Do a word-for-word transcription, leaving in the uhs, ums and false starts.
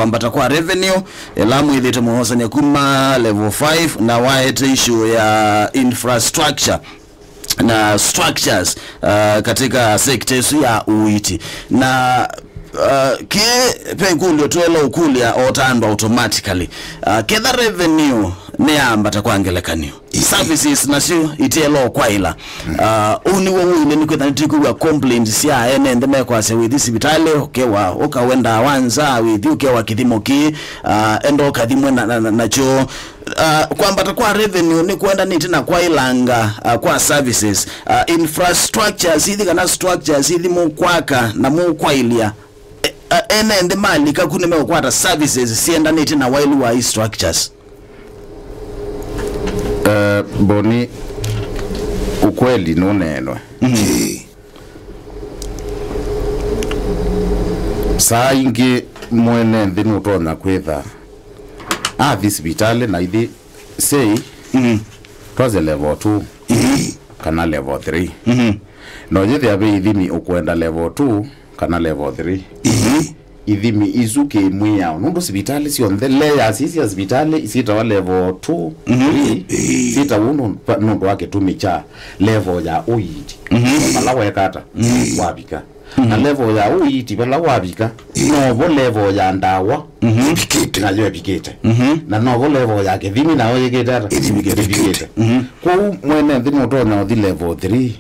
kwambata kwa revenue, ĩla mwĩthĩte mũhosania kuma level five, na waete issue ya infrastructure na structures, uh, katika sekta ĩsu ya ũiiti. Na, uh, kĩ ve ĩkũlyo twela ũkũlya o ta andũ automatically. Uh, ketha revenue nĩyambata kwa ngelekany'o, services nasyo itiela o kwaĩla. Uh, ũu nĩw'o ũile nĩ kwĩtha nĩtũikwĩw'a complaints sya ene nthĩ mekwasya wĩthi sivitalĩ ũkewa ũkawe ndawa nza, wĩthi ũkewa kĩthimo kĩĩ, uh, enda ũkathimwe na, na, na, nakyo. Uh, kwambata kwa revenue nĩ kũendanĩte na kwaĩlanga, uh, kwa services, uh, infrastructures ithi kana structures ithi mũkwaka na mũkwaĩlya. E, uh, ene nthĩ malika ku nĩmeũkwata services siendanĩte na wailu wa i structures. Eh, Boni, ukweli nũneenwe. Saa ingĩ mwene nthĩ nũtonya kwĩtha athi sivitalĩ na ithi, say, twase level two kana level three. No yĩthĩa ve ithimi ũkwenda level two kana level three. Ithimi isu kĩ mwĩao, nũndũ sivitalĩ syonthe, layers ii sya sivitalĩ isyĩtawa level two, three, syĩtawa ũu nũndũ, nũndũ wa kĩtumi kya level ya ũiiti vala wekata wavika. Na level ya ũiiti vala wavika, novo level ya ndawa nayo ĩvikĩte. Na novo level ya kĩthimi nayo yĩkĩte ata? Ĩvikĩte. Kwoou mwene nthĩ nũtonya ũthi level three.